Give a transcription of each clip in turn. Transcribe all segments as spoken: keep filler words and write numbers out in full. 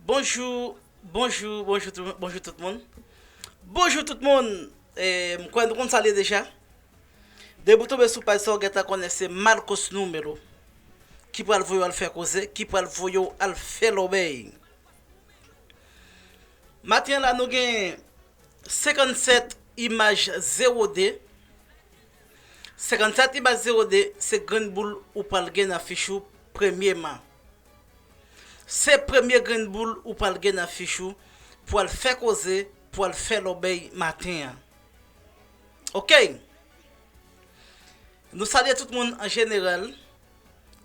Bonjou, bonjou, bonjou tout, bonjou tout moun. Bonjou tout moun. E, m kwè nou konn sa l ye deja. Depi w tonbe sou paj sa, w gentan konnen se Marcos Numelo ki pral voye w al fè koze, ki pral voye w al fè lòbèy. Maten an la, nou gen senkannsèt imaj zewo de. Senkannsèt imaj zewo de, se grenn boul ou pral gen nan fich ou premyeman. Se premye grenn boul ou pral gen nan fich ou pou al fè koze, pou al fè lòbèy maten an. Oke? Nou salye tout moun an jeneral,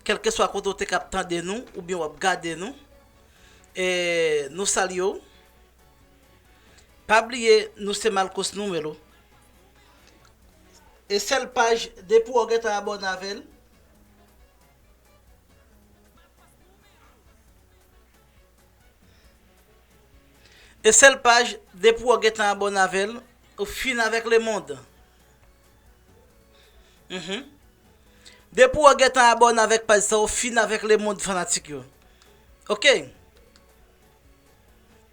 kèlkeswa kote w te k ap tande nou oubyen w ap gade nou. E, nou salye w. Pa bliye, nou se Marcos Numelo. E sèl paj, depi w gentan abòne avè l, e sèl paj, depi w gentan abòne avè l, ou fin avèk lemonn. Mhm. Depi w gentan abòne avèk paj sa, ou fin avèk lemonn fanatik yo. Oke?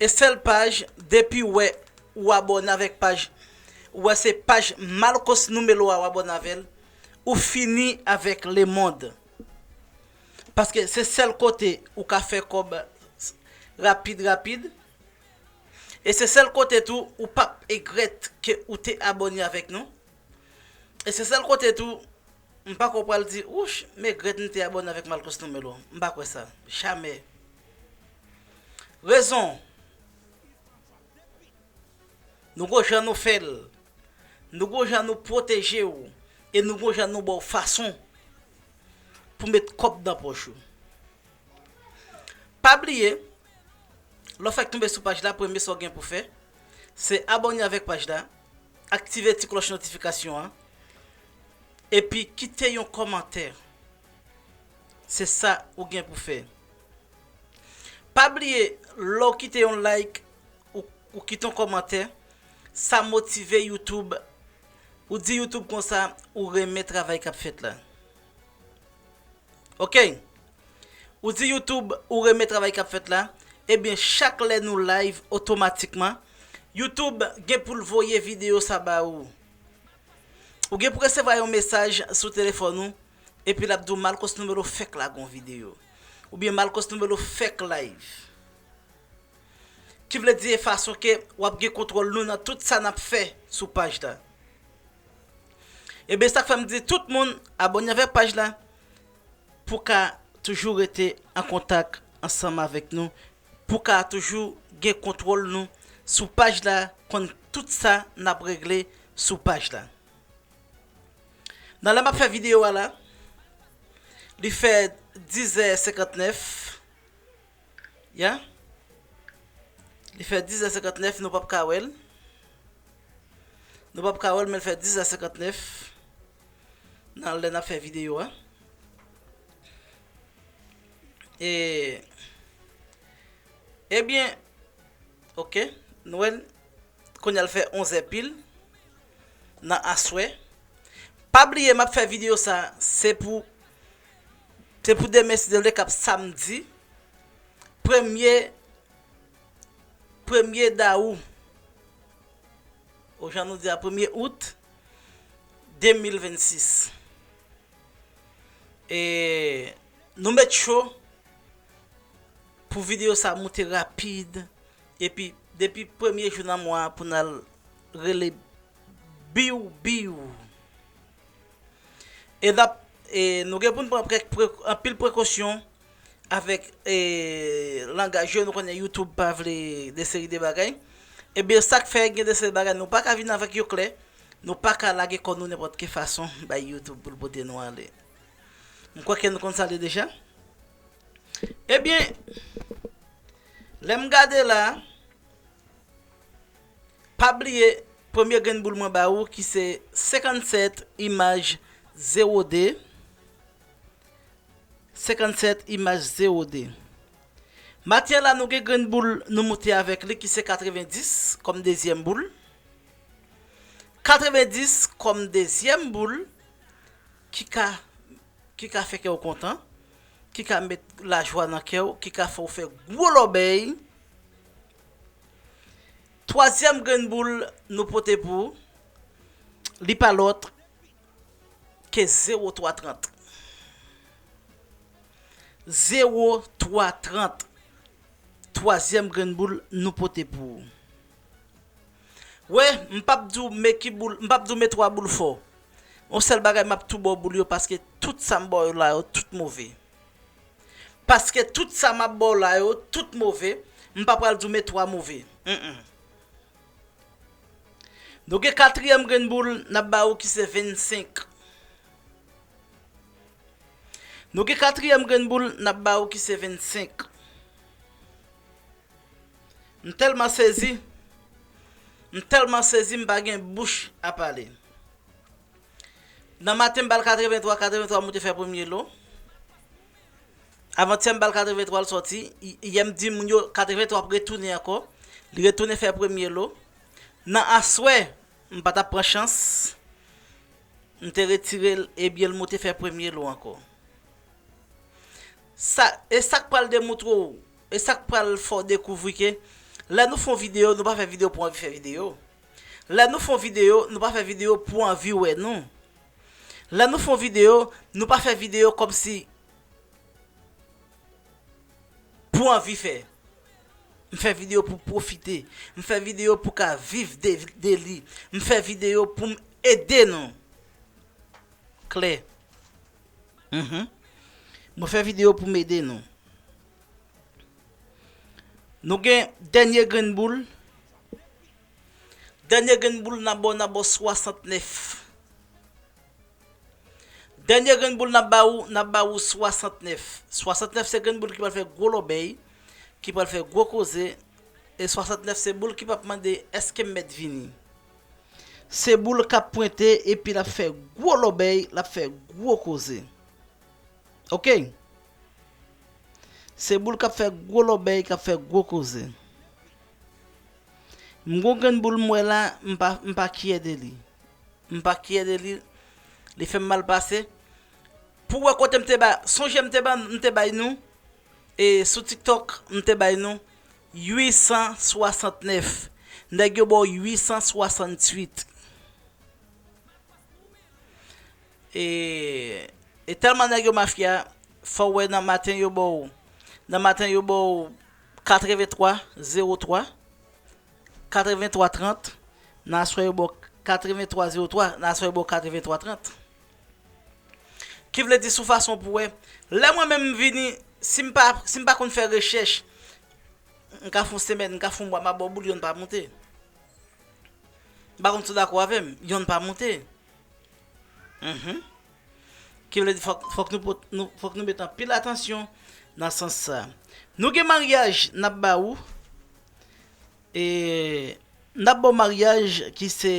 E sèl paj, depi w wè ou abòne avèk paj, ou wè se paj Marcos Numelo a w abòne avè l, ou fini avèk lemonn. Paske se sèl kote ou ka fè kòb rapid, rapid. E se sèl kote tou ou p ap egrèt ke ou te abòne avèk nou. E se sèl kote tou, m pa kwè w pral di, "Wouch, m egrèt m te abòne avèk Marcos Numelo." M pa kwè sa. Jamè. Rezon. Nou gon jan nou fè l. Nou gon jan nou pwoteje w. E nou gon jan nou ba w fason pou met kòb nan pòch ou. Pa bliye, lè w fèk tonbe sou paj la, premye sa w gen pou fè, se abòne avèk paj la, aktive ti klòch notifikasyon an, epi kite yon kòmantè. Se sa ou gen pou fè. Pa bliye, lè w kite yon like, ou, ou kite yon kòmantè, sa motive YouTube. Ou di YouTube konsa, ou renmen travay k ap fèt la. Oke? Ou di YouTube, ou renmen travay k ap fèt la. Ebyen, chak lè nou live, otomatikman, YouTube gen pou l voye videyo sa ba ou. Ou gen pou resevwa yon mesaj sou telefòn ou, epi l ap di w Marcos Numelo fèk lage yon videyo. Oubyen Marcos Numelo fèk live. Ki vle di e fason ke w ap gen kontwòl nou nan tout sa n ap fè sou paj la. Ebyen, sa k fè m di tout moun abòne avèk paj la pou ka toujou rete an kontak ansanm avèk nou, pou ka toujou gen kontwòl nou sou paj la, konn tout sa n ap regle sou paj la. Nan lè m ap fè videyo a la, li fè dizè senkantnèf. Ya. Li fè dizè senkantnèf, nou p ap ka wè l. Nou p ap ka wè l, men l fè dizè senkantnèf nan lè n ap fè videyo a. E, ebyen, oke, nou wè l, kounye a l fè onzè pil nan aswè. Pa bliye, m ap fè videyo sa, se pou, se pou demen, si Dye vle, k ap samdi, premye, premye dawou, ou jan nou di a, premye out de mil vennsis. E nou met cho pou videyo sa moute rapid. Epi, depi premye jou nan mwa a pou n al rele biw, biw. E n ap, e nou gen pou n pran kèk pre-, anpil prekosyon avèk, e, langaj yo. Nou konnen YouTube pa vle de seri de bagay. Ebyen, sa k fè gen de seri de bagay, nou pa ka vin avèk yo klè. Nou pa ka lage kò nou nenpòt ki fason bay YouTube pou l pote nou ale. M kwè ke nou konn sa l ye deja. Ebyen, lè m gade la, pa bliye premye grenn boul mwen ba ou ki se senkannsèt imaj zewo de. Senkannsèt imaj zewo de. Maten an la, nou gen grenn boul nou moute avèk li ki se katrevendis kòm dezyèm boul. Katrevendis kòm dezyèm boul ki ka, ki ka fè kè w kontan, ki ka met lajwa nan kè w, ki ka fè w fè gwo lòbèy. Twazyèm grenn boul nou pote pou ou, li pa lòt ke zewo twa trant. Zewo twa trant. Twazyèm grenn boul nou pote pou ou. Wè, m p ap di w men ki boul, m p ap di w men twa boul fò. Yon sèl bagay, m ap tou ba w boul yo, paske tout sa m ba w la yo, tout move. Paske tout sa m ap ba w la yo, tout move. M pa pral di w men twa move. Mm, mm. Nou gen katriyèm grenn boul, n ap ba ou ki se vennsenk. Nou gen katriyèm grenn boul, n ap ba ou ki se vennsenk. M tèlman sezi, m tèlman sezi, m pa gen bouch a pale. Nan maten, m ba l katreventwa, katreventwa moute fè premye lo. Avantyè, m ba l katreventwa, l sòti. Y-, yè, m di moun yo, katreventwa ap retounen ankò. Li retounen fè premye lo. Nan aswè, m pa t ap pran chans. M te retire l, ebyen, l moute fè premye lo ankò. Sa, e sa k pral demoutre w, e sa k pral fè w dekouvri ke lè nou fè yon videyo, nou pa fè videyo pou anvi fè videyo. Lè nou fè yon videyo, nou pa fè videyo pou anvi wè nou. Lè nou fè yon videyo, nou pa fè videyo kòmsi pou anvi fè. M fè videyo pou pwofite. M fè videyo pou ka viv de, de li. M fè videyo pou m ede nou. Klè. Mhm. Mwen fè videyo pou m ede nou. Nou gen dènye grenn boul. Dènye grenn boul n ap ba w, n ap ba w swasantnèf. Dènye grenn boul n ap ba ou, n ap ba ou swasantnèf. Swasantnèf se grenn boul ki pral fè gwo lòbèy, ki pral fè gwo koze. E swasantnèf se boul ki p ap mande èske m mèt vini. Se boul k ap pwente epi l ap fè gwo lòbèy, l ap fè gwo koze. Oke? Se boul k ap fè gwo lòbèy, k ap fè gwo koze. M gon grenn boul m wè la, m pa, m pa kyè de li. M pa kyè de li. Li fè m mal pase. Pou wè kote m te ba, sonje m te ba, m te bay nou, e sou TikTok, m te bay nou uit san swasantnèf. Nèg yo ba w uit san swasanntuit. E, e tèlman nèg yo mafya, fò w wè nan maten yo ba w, nan maten yo ba w katreventwa zewo twa, katreventwa trant, nan aswè yo ba w katreventwa zewo twa, nan aswè yo ba w katreventwa trant. Ki vle di sou fason pou wè, lè mwen menm m vini, si m pa, si m pa konn fè rechèch, m ka fè yon semèn, m ka fè yon mwa, m ap ba w boul, yonn pa moute. M pa konn si w dakò avè m, yonn pa moute. Mhm. Ki vle di fòk, fòk nou pot-, nou, fòk nou met anpil atansyon nan sans sa. Nou gen maryaj n ap ba ou. E n ap ba w maryaj ki se,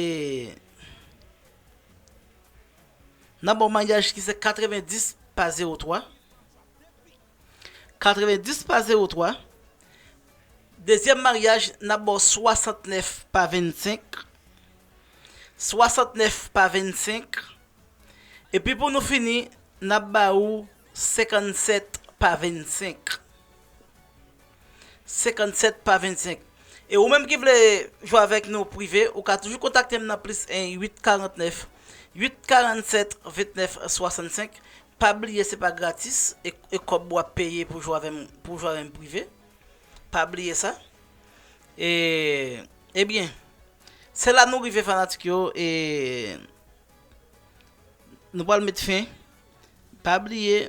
n ap ba w maryaj ki se katrevendis pa zewo twa. Katrevendis pa zewo twa. Dezyèm maryaj, n ap ba w swasantnèf pa vennsenk. Swasantnèf pa vennsenk. Epi pou nou fini, n ap ba ou senkannsèt pa vennsenk. Senkannsèt pa vennsenk. E ou menm ki vle jwe avèk nou prive, ou ka toujou kontakte m nan plis en uit karantnèf, uit karannsèt, ventnèf swasannsenk. Pa bliye se pa gratis, e, e kòb w ap peye pou jwe avè m, pou jwe avè m prive. Pa bliye sa. E, ebyen, se la nou rive fanatik yo, e nou pral met fen. Pa bliye,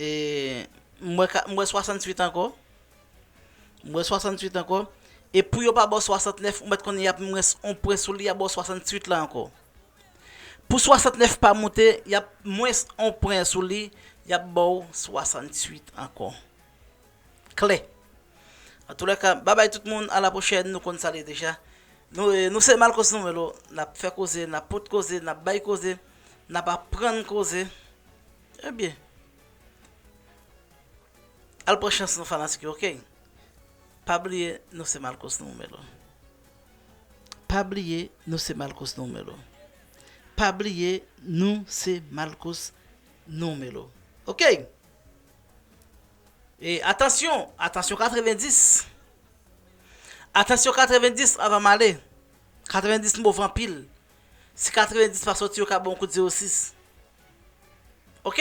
e m wè ka, m wè swasanntuit ankò. M wè swasanntuit ankò. E pou yo pa ba w swasantnèf, ou mèt konnen y ap mwens on pwen sou li, y ap ba w swasanntuit la ankò. Pou swasantnèf pa moute, y ap mwens on pwen sou li, y ap ba w swasanntuit ankò. Klè. Antoulèka, babay tout moun, a la pwochèn, nou konn sa l ye deja. Nou, eh, nou se Malcos Numelo, n ap fè koze, n ap pot koze, n ap bay koze, n ap aprann koze. Ebyen, al pran chans nou fanatik yo, oke? Pa bliye, nou se Malcos Numelo. Pa bliye, nou se Malcos Numelo. Pa bliye, nou se Malcos Numelo. Oke? E atansyon, atansyon katrevendis. Atansyon, katrevendis avan m ale. Katrevendis move anpil. Si katrevendis pa soti, yo ka ba w kout zewo sis. Ok?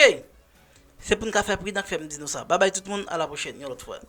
Se pou n ka fè pridan k fè m di nou sa. Babay tout moun, a la pwochèn, yon lòt fwa.